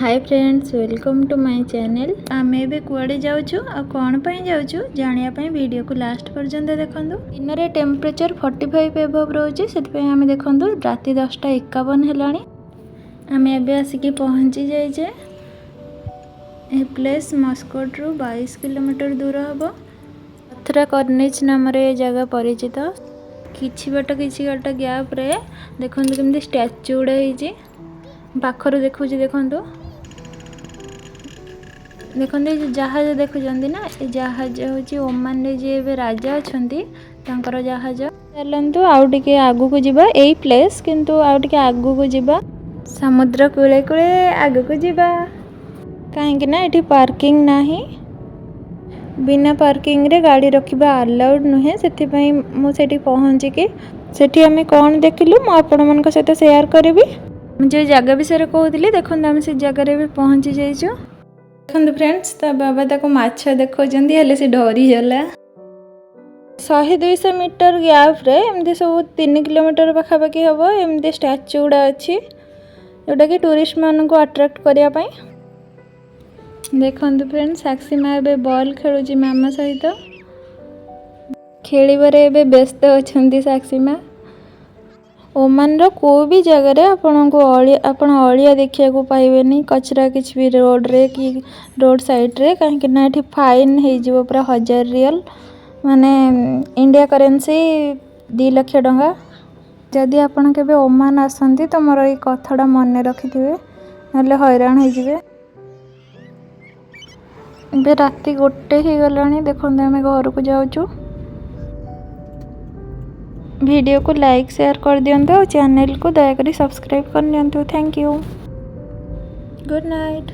Hi friends, welcome to my channel. ଆମେ ଏବେ କୁଆଡ଼େ ଯାଉଛୁ ଆଉ କ'ଣ ପାଇଁ ଯାଉଛୁ, ଜାଣିବା ପାଇଁ ଭିଡ଼ିଓକୁ ଲାଷ୍ଟ ପର୍ଯ୍ୟନ୍ତ ଦେଖନ୍ତୁ। ଦିନରେ ଟେମ୍ପରେଚର୍ 45 ଏବଭ୍ ରହୁଛି। ସେଥିପାଇଁ ଆମେ, ଦେଖନ୍ତୁ, ରାତି 10:51 ହେଲାଣି, ଆମେ ଏବେ ଆସିକି ପହଞ୍ଚି ଯାଇଛେ। ଏ ପ୍ଲେସ୍ ମସ୍କଟରୁ 22 କିଲୋମିଟର ଦୂର ହେବ। ମଥୁରା କର୍ନିଚ୍ ନାମରେ ଏ ଜାଗା ପରିଚିତ। କିଛି ବାଟ ଗ୍ୟାପ୍ରେ ଦେଖନ୍ତୁ କେମିତି ଷ୍ଟାଚୁ ଗୁଡ଼ା ହେଇଛି। ପାଖରୁ ଦେଖୁଛି, ଦେଖନ୍ତୁ ଦେଖନ୍ତୁ। ଏଇ ଯେଉଁ ଜାହାଜ ଦେଖୁଛନ୍ତି ନା, ଏ ଜାହାଜ ହେଉଛି ଓମାନରେ ଯିଏ ଏବେ ରାଜା ଅଛନ୍ତି, ତାଙ୍କର ଜାହାଜ। ଚାଲନ୍ତୁ, ଆଉ ଟିକେ ଆଗକୁ ଯିବା। ଏଇ ପ୍ଲେସ୍, କିନ୍ତୁ ଆଉ ଟିକେ ଆଗକୁ ଯିବା। ସମୁଦ୍ର କୂଳେ କୂଳେ ଆଗକୁ ଯିବା, କାହିଁକି ନା ଏଠି ପାର୍କିଂ ନାହିଁ। ବିନା ପାର୍କିଂରେ ଗାଡ଼ି ରଖିବା ଆଲାଉଡ଼ ନୁହେଁ। ସେଥିପାଇଁ ମୁଁ ସେଠି ପହଞ୍ଚିକି ସେଠି ଆମେ କ'ଣ ଦେଖିଲୁ, ମୁଁ ଆପଣମାନଙ୍କ ସହିତ ସେୟାର କରିବି। ମୁଁ ଯେଉଁ ଜାଗା ବିଷୟରେ କହୁଥିଲି, ଦେଖନ୍ତୁ, ଆମେ ସେ ଜାଗାରେ ଏବେ ପହଞ୍ଚି ଯାଇଛୁ। ଦେଖନ୍ତୁ ଫ୍ରେଣ୍ଡସ୍, ତା ବାବା ତାକୁ ମାଛ ଦେଖାଉଛନ୍ତି, ହେଲେ ସେ ଡରିଗଲା। 100-200 ମିଟର ଗ୍ୟାପ୍ରେ ଏମିତି ସବୁ 3 କିଲୋମିଟର ପାଖାପାଖି ହେବ, ଏମିତି ଷ୍ଟାଚୁ ଗୁଡ଼ା ଅଛି, ଯେଉଁଟାକି ଟୁରିଷ୍ଟମାନଙ୍କୁ ଆଟ୍ରାକ୍ଟ କରିବା ପାଇଁ। ଦେଖନ୍ତୁ ଫ୍ରେଣ୍ଡ, ସାକ୍ଷୀ ମା ଏବେ ବଲ୍ ଖେଳୁଛି ମାମା ସହିତ। ଖେଳିବାରେ ଏବେ ବ୍ୟସ୍ତ ଅଛନ୍ତି ସାକ୍ଷୀ ମା। ଓମାନର କେଉଁ ବି ଜାଗାରେ ଆପଣଙ୍କୁ ଅଳିଆ, ଆପଣ ଅଳିଆ ଦେଖିବାକୁ ପାଇବେନି, କଚରା କିଛି ବି ରୋଡ଼ରେ କି ରୋଡ଼ ସାଇଡ଼ରେ। କାହିଁକି ନା ଏଠି ଫାଇନ୍ ହେଇଯିବ ପୁରା 1000 ରିଅଲ, ମାନେ ଇଣ୍ଡିଆ କରେନ୍ସି 2 ଲକ୍ଷ ଟଙ୍କା। ଯଦି ଆପଣ କେବେ ଓମାନ ଆସନ୍ତି ତ ମୋର ଏଇ କଥାଟା ମନେ ରଖିଥିବେ, ନହେଲେ ହଇରାଣ ହେଇଯିବେ। ଏବେ ରାତି 1 ହେଇଗଲାଣି। ଦେଖନ୍ତୁ, ଆମେ ଘରକୁ ଯାଉଛୁ। ଭିଡ଼ିଓକୁ ଲାଇକ୍, ସେୟାର କରିଦିଅନ୍ତୁ ଆଉ ଚ୍ୟାନେଲକୁ ଦୟାକରି ସବସ୍କ୍ରାଇବ୍ କରିନିଅନ୍ତୁ। Thank you, good night.